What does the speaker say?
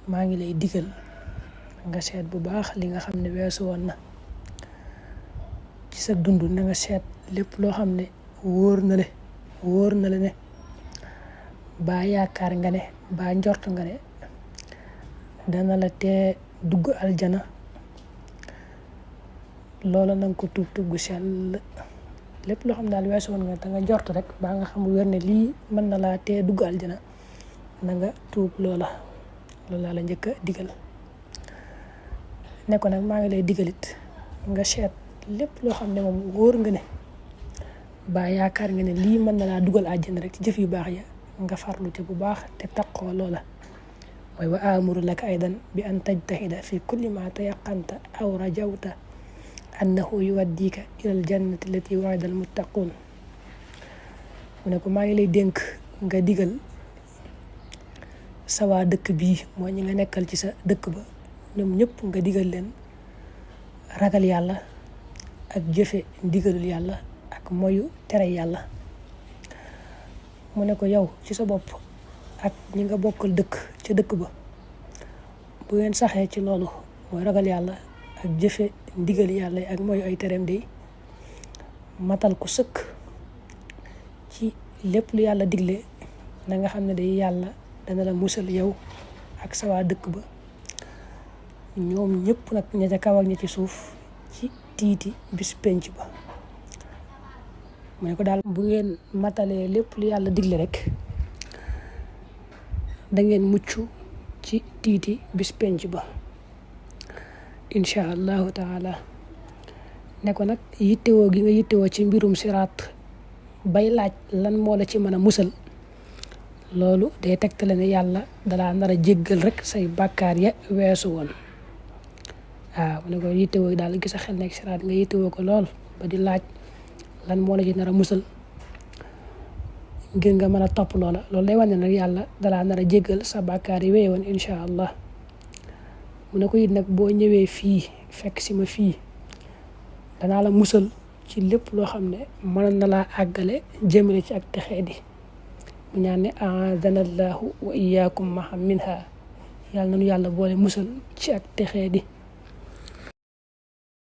maa ngi lay digal nga seet bu baax li nga xam ne weesu woon na ci sa dund. na nga seet lépp loo xam ne wóor na la ne baa yaakaar nga ne baa njort nga ne dana la tee dugg aljana, loola na nga ko tuub gu sell. lépp loo xam ne daal weesu woon nga te nga njort rek baa nga xam wér ne lii mën na laa tee dugg aljana, na nga tuub loola. loolu laa la njëkk a digal ne ko nag maa ngi lay digalit nga seet lépp loo xam ne moom wóor nga ne baa yaakaar nga ne lii mën na laa dugal àjjana rek ci jëf yu baax ya nga farlu ci bu baax te taqoo loola. mooy wa amuru laka aydan bi an tajtahida fi kulli ma tayaqanta aw rajawta annahu yuwaddika ilal jannati allati wa'ida al muttaqun. mu ne ko maa ngi lay dénk nga digal sa waa dëkk bii, mooy ñi nga nekkal ci sa dëkk ba, ñoom ñëpp nga digal leen ragal yàlla ak jëfe ndigalul yàlla ak moyu tere yàlla. mu ne ko yow ci sa bopp ak ñi nga bokkal dëkk ca dëkk ba, bu ngeen saxee ci loolu mooy ragal yàlla ak jëfe ndigal yàlla ak moyu ay tereem day matal ko sëkk ci lépp lu yàlla digle, na nga xam ne day yàlla dana la musal yow ak sa waa dëkk ba, ñoom ñëpp nag ña ca kaw ak ña ci suuf, ci tiiti bis penc ba. mu ne ko daal bu ngeen matalee lépp lu yàlla digle rek da ngeen mucc ci tiiti bis penc ba incha allahu taala. ne ko nag yittewoo gi nga yittewoo ci mbirum siraat bay laaj lan moo la ci mën a musal, loolu day tegtale ne yàlla dalaa nar a jéggal rek say bàkkaar ya weesu woon. waaw mu ne ko yittewoo daal gis a xel nekk siraat nga yittewoo ko lool ba di laaj lan moo la ci nar a musal ngir nga mën a topp loola, loolu day wane nag yàlla dalaa nar a jéggal sa bàkkaar yi wéy woon incha allah. mu ne ko it nag boo ñëwee fii fekk si ma fii, danaa la musal ci lépp loo xam ne mën na laa àggale jëmale ci ak texee di. mu ñaan ne aadana allahu wa iyaakum maha minha, yàlla nanu yàlla boole musal ci ak texee di.